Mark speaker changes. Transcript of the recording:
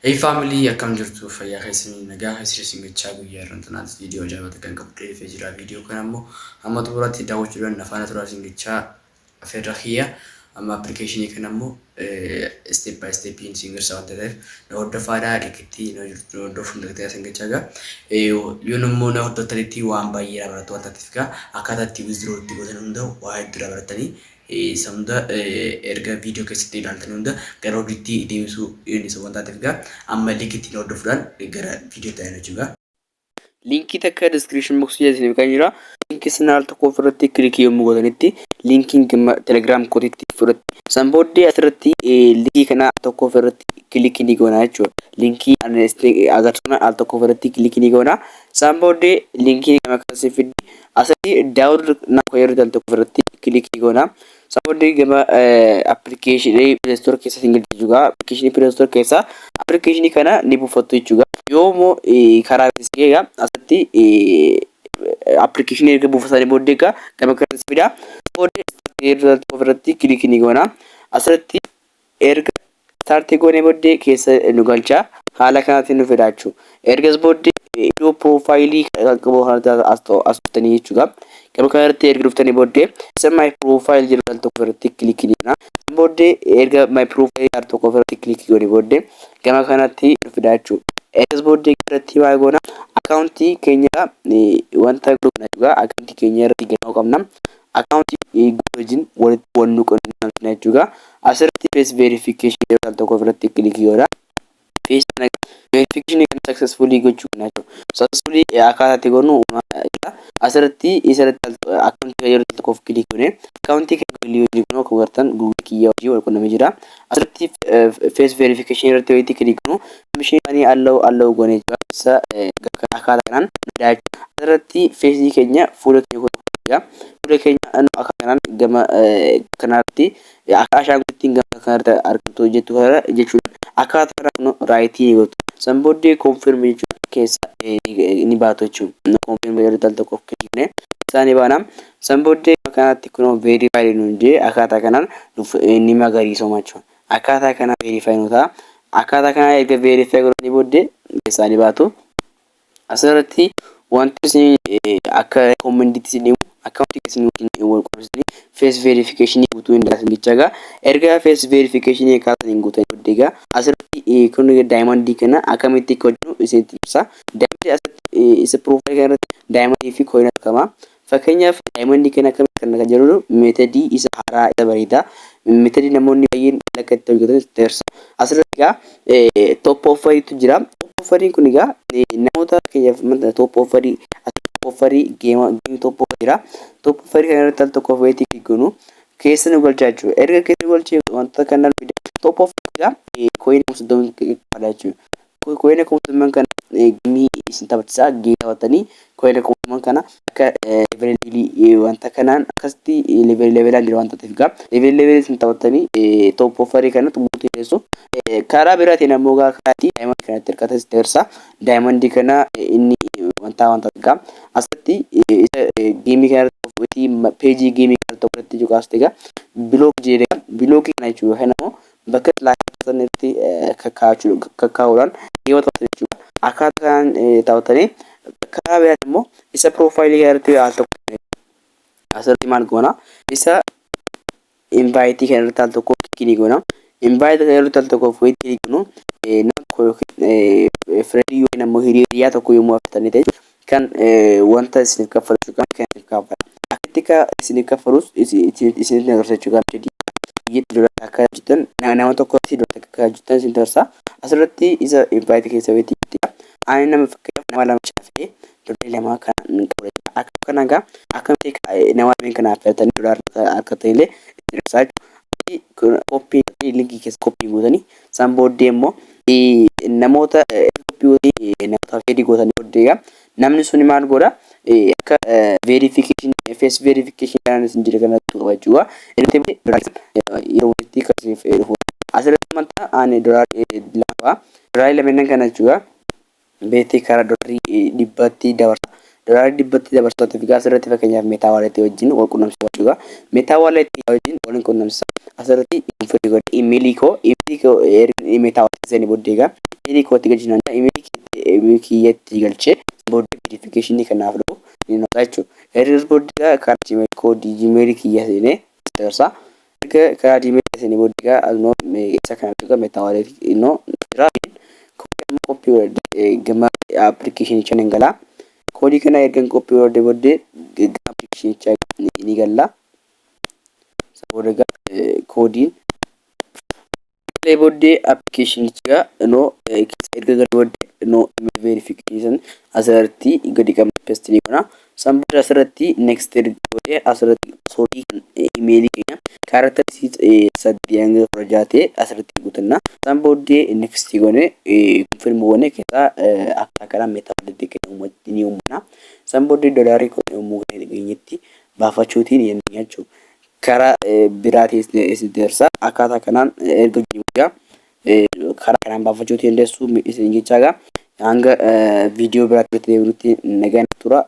Speaker 1: Hey family, akkam jirtu? Fayyaa keessanii? Nagaa keessanii isin gachaa. Guyyaa irraan tanaatti viidiyoo ajaa'ibaa kan qabu dhufee jira. Viidiyoo kana immoo hamma xumuraatti daawwachuudhaan afaana turaa isin gachaa. Afeerra kiyya amma appilikeeshinii kana immoo step by step isin garsiisa waan ta'eef na hordofaadhaa. Likitti na hordofuun dagataa isin gachaa gaa. Yoon immoo na hordoftanitti waan baay'ee irraa barattu waan taateef gaa, akkaataa itti withdraw itti gootan hunda waa hedduu irraa baratanii, isa hunda erga viidiyoo keessatti ilaaltanii hunda gara hojiitti deebisuu isa waan taateef gaa, amma likitti na hordofuudhaan gara viidiyoo ta'an jechuudha. Liinkii takka description box jala isiniif kan jira. Liinkii sana al tokko ofirratti click yommuu gootanitti liinkiin gama Telegram kootiitti fudhatti. San booddee asirratti liinkii kana al tokko ofirratti click ni goona jechuudha. Liinkii agarsiisu kana al tokko ofirratti click ni goona. San booddee liinkii gama kana fiddi. Asirratti download now kan jedhu al tokko ofirratti click ni goona. San booddee gama appilikeeshinii Play Store keessa isin galcha jechuudha. Appilikeeshinii Play Store keessa appilikeeshinii kana ni buufattu jechuudha. Yoo immoo karaa egaa asirratti appilikeeshinii erga buufatanii booddee egaa gama kana fida. Booddee ofirratti click ni goona. Asirratti erga start goonee booddee keessa nu galcha. Haala kanaatiin nu fida jechuudha. Ergas booddee iddoo profile kan qabu kanatti as dhuftanii jechuudha. Gama kanarratti erga dhuftanii booddee isa my profile jedhu al tokko irratti click ni goona. Booddee erga my profile al tokko irratti click goonee booddee gama kanatti nu fida jechuudha. Ergas booddee irratti maal goona? Akkaawuntii keenya wanta goona jechuudha. Akkaawuntii keenya irratti galmaa'uu qabna. Akkaawuntii wajjin walitti wal nu qunnamsiisna jechuudha. Asirratti face verification jedhu al tokko irratti click goona. Face verification kana successfully gochuu qabna jechuudha. Successfully akkaataa itti goonu asirratti isarratti akkaawuntii yeroo tokkoof click goone, akkaawuntii Google wajjin kun akkuma agartan Google kiyya wajjin wal qunnamee jira. Asirratti face verification irratti wayitii click goonu permission isaanii allow goonee jira. Isa akkaataa kanaan asirratti face keenya, fuula keenya, fuula keenya akka kanaan gama kanaatti akka ashaangulliitiin gama kanarratti argamtu jettu kana jechuudha. Akkaataa kanaan right ni gootu. San booddee confirm jechuudha keessa ni baatu jechuudha. Confirm yeroo al tokkoof click isaa ni baana. San booddee kanatti kunoo verify nuun jee, akkaataa kanaan ni magariisoma jechuudha. Akkaataa kanaan verify nu ta'a. Akkaataa kanaan erga verify godhanii booddee keessaa ni baatu. Asirratti wanti isin akka recommendiitti isin himu, akkaawuntii keessan wajjin wal qunnamsiisanii face verification guutuu hin danda'an jecha egaa. Erga face verification akkaataa hin guutan booddee egaa asirratti kun diamond kana akkamitti akka hojjennu isinitti ibsa. Diamond asirratti isa profile kana irratti diamond fi coin argama. Fakkeenyaaf, diamond kana akkamitti kan jedhu method isa haaraa isa bareedaa, method namoonni baay'een akka itti hojjetan itti ibsa. Asirratti egaa top offeriitu jira. Top offeriin kun egaa namoota fakkeenyaaf top offer, top offer game top offer jira. Top offer kana irratti al tokkoof wayitii goonu keessa nu galchaa jechuudha. Erga keessa nu galchee wantoota kanaan fide. Top offer egaa coin 30,000 qaba jechuudha. Coin 30,000 kana game isin taphachiisa. Game taphatanii coin 30,000 kana akka level wanta kanaan akkasitti level levelaan jira waan ta'eef egaa level level isin taphatanii top offerii kana xumuruu dandeessu. Karaa biraatiin ammoo egaa karaa diamond kanatti hirkata sitti agarsiisa. Diamond kana inni wanta egaa asirratti isa game kanarratti page game kana tokko irratti cuqaaste egaa block jedhee block kana jechuudha. Yookaan immoo bakka irratti kakkaa'uudhaan game taphatan jechuudha. Akkaataa kanaan taphatanii karaa biraatiin immoo isa profile irratti al tokko asirratti maal goona? Isa invite kana irratti al tokko click ni goona. Invite kana irratti al tokko click goonu, nama tokko yookiin friend yookiin ammoo hiriyaa tokko yommuu affeertanii ta'e kan wanta isiniif kaffalu jechuudha. Kan isiniif kaffala. Akkamitti akka isiniif kaffalus isinitti agarsiisa jechuudha. Biyyatti doolaara akka hojjetan, nama tokkotti doolaara akka hojjetan isinitti agarsiisa. Asirratti isa invite keessa wayitii ani nama fakkeenyaaf nama lama chaafee doolaara 2 kan qabu. Akka kana egaa akkamitti nama lameen kana affeertanii doolaara argatan illee itti agarsiisa jechuudha. Copy link keessa copy gootanii, san booddee immoo namoota copy gootanii namoota fedhii gootanii booddee egaa namni sun maal godha? Akka verification, face verification kanaan isin jira kanatti qaba jechuudha. Inni yeroo walitti kan isiniif dhufu. Asirratti wanta ani doolaara 2 qaba. Doolaara lameen kana jechuudha. Beetii karaa doolarii 100tti dabarsa. Doolaara 100tti dabarsuuf egaa asirratti fakkeenyaaf Meta Wallet wajjin wal qunnamsiisa jechuudha. Meta Wallet wajjin wal qunnamsiisa. Asirratti confirm godhe email koo erga Meta Wallet seenee booddee egaa Imeelii kootti galchinaan imeelii kiyyatti galchee booddee verification kanaaf dhufu ni noqaa jechuudha. Erga booddee karaa Gmail koodii Gmail kiyya seenee dabarsa. Erga karaa Gmail seenee booddee egaa asnoo isa kana tuqa Meta Wallet innoo jira. Koodii amma qophii godhadhee gama appilikeeshinichaa ni gala. Koodii kana erga qophii godhadhee booddee gama appilikeeshinichaa ni galla. Isa booda egaa koodiin galee booddee appilikeeshinicha noo keessa erga galee booddee noo email verification asirratti gadi qabna, paste ni goona. San booda asirratti next erga godhee asirratti passwordii kan imeelii keenya character 8 hanga 16 ta'e asirratti guutanna. San booddee next goone, confirm goone keessaa akka kanaan Meta Wallet keenya ni uummanna. San booddee doolaarii 10 yommuu geenyetti baafachuutiin ni dandeenya jechuudha. Karaa biraatiin isin dabarsa. Akkaataa kanaan erga hojii booda karaa kanaan baafachuu dandeessu isin jechaa. Hanga viidiyoo biraatti deebinutti nagaan tura.